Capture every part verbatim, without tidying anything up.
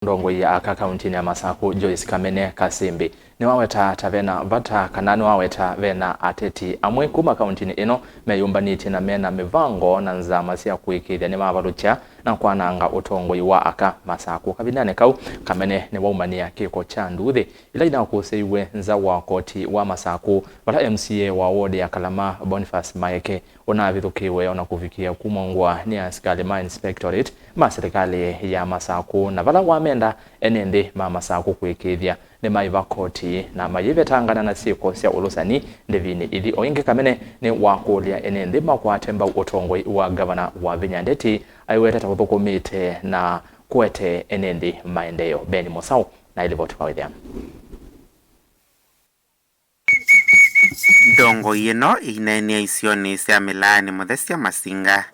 Ndongoi ya aka kauntinĩ ya Masaku, Joyce Kamene Kasimbi, nĩwaweta ta vena vata kana nĩwaweta vena ateti amwe kuma kauntinĩ ĩno meyũmbanĩtye na mena mĩvango na nzama sya kũĩkĩĩthya nĩmavalũkya na kwananga ũtongoi wa aka Masaku. Kavindanĩ kau, Kamene nĩwaumania kĩko kya nduuthĩ ila inakũsĩiwe nza wa koti wa Masaku, vala M C A wa ward ya Kalama, Boniface Maeke, ũnavithũkĩiwe o na kũvikĩa kumw'a ngũa nĩ asikalĩ ma inspectorate ma silikalĩ ya Masaku, na vala wamenda ene nthĩ ma Masaku kũĩkĩĩthya nĩmaiva koti na mayĩvetangana na syĩko sya ũlũsani ndĩvinĩ ithi. O ĩngĩ, Kamene nĩwakũlya ene nthĩ makwate mbau ũtongoi wa ngavana Wavinya Ndeti aiweta ta ũthũkũmĩte na kũete ene nthĩ maendeeo. Ben Mũsaũ na ĩlivoti kwa wĩthĩa. Ndongoi ĩno ĩineenea isionĩ sya Mĩlaanĩ Mũthesya Masinga.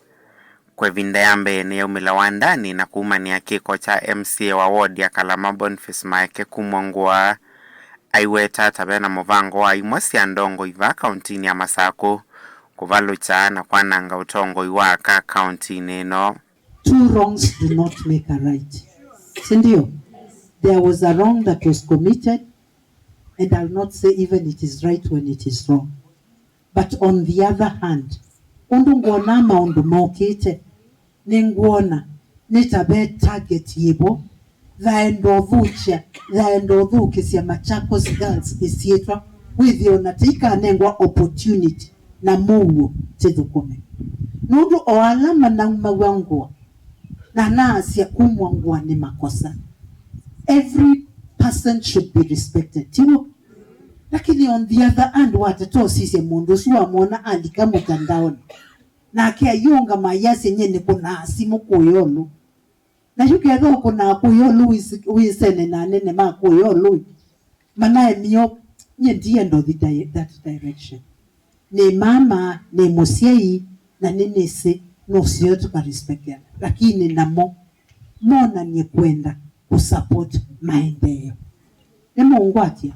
Kwa ĩvinda ya mbee nĩyaumĩla wandanĩ na kumanĩa kĩko kya M C A wa ward ya Kalama Boniface Maeke kumw'a ngũa. Aiweta ta vena mũvango wa imwe sya ndongoi vaa kauntinĩ ya Masaku kũvalũkya na kwananga ũtongoi wa aka kauntinĩ ĩno. Two wrongs do not make a right. Si ndio? There was a wrong that was committed, and I'll not say even it is right when it is wrong. But on the other hand, ũndũ ngwonaa maũndũ mokĩte, nĩngwona nĩ ta ve target yĩvo, thaenda ũthũkya, thaenda ũthũkĩsya Machakos Girls ĩsyĩtwa, wĩthĩe ona tĩikanengwa opportunity na mũuo tĩthũkũme. Nũndũ o ala manaumaw'a ngũa na naasya kumw'a ngũa nĩ makosa. Every person should be respected, tiw'o? Lakini on the other hand, watata ũsisye mũndũ ũsu wamwona alika mũtandaonĩ, nake ayĩũngama ayasya, "Nyie nĩkũnaa simũ kũya ũlũ." Na yu ketha ũkũnaa kũya ũlũ wĩsene na anene ma kũya ũlũ, manaemio, nyie ndienda ũthi di-, that direction. Nĩ mama, nĩ mũsyai, na nĩnĩsĩ nũseo tũkarespectana. Lakini namo monanie kwenda kũsupport maendeeo. Nĩmũngwatya?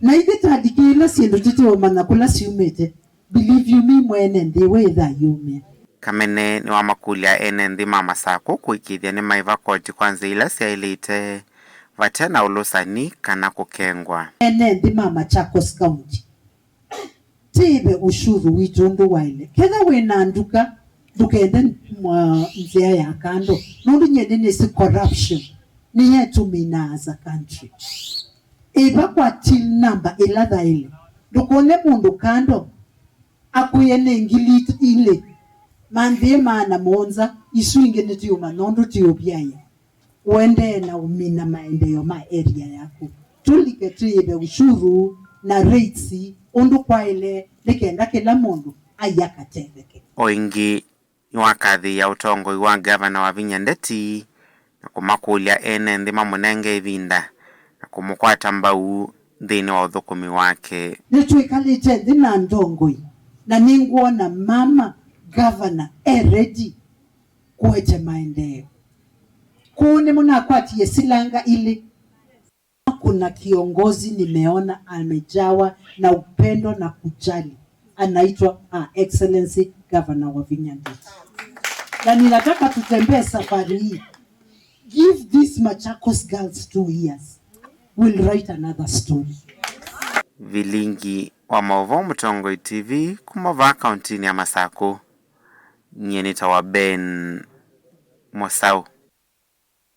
Na ithyĩ tandikĩĩla syĩndũ tũteũmanya kũla syumĩte, believe you me, mwene nthĩ wĩtha yumĩa. Kamene nĩwamakũlya ene nthĩ ma Masaku kũĩkĩĩthya nĩmaiva koti kwa nzĩa ila syaĩlĩte, vate na ũlũsani kana kũkengwa. Ene nthĩ ma Machakos County, tĩĩve ushuru witũ ũndũ waĩle. Ketha wĩ na nduka, ndũkende mwa-, nzĩa ya kando, nũndũ nyie nĩnĩsĩ corruption nĩyetũminaa as a country. Ĩva kwa till number ĩla thaĩle, ndũkone mũndũ kando akwĩe nĩ ngili ilĩ, manthĩe maana mũonza, isu ingĩ nĩtiũmanya ũndũ tiũvyaĩa. Ũendee na ũmina maendeeo ma area yaku. Tũlike twĩĩve ushuru na rates ũndũ kwaĩle, nĩ kenda kĩla mũndũ ai akatetheke. O ĩngĩ, nĩwakathĩĩa ũtongoi wa Ngavana Wavinya Ndeti na kũmakũlya ene nthĩ mamũnenge ĩvinda na kũmũkwata mbau nthĩnĩ wa ũthũkũmi wake. Nĩtwĩkalĩte nthĩ na ndongoi, na nĩngwona mama gavana e ready kũete maendeeo. Kũu nĩmo nakwatie silanga ilĩ. Kuna kiongozi nimeona amejawa na upendo na kujali, anaitwa Her Excellency Governor Wavinya Ndeti. Na ninataka tutembee safari hii. Give these Machakos girls two years. We'll write another story. Vilingi wa maũvoo, Mũtongoi T V, kuma vaa kauntinĩ ya Masaku. Nyie nĩtawa Ben Mũsaũ.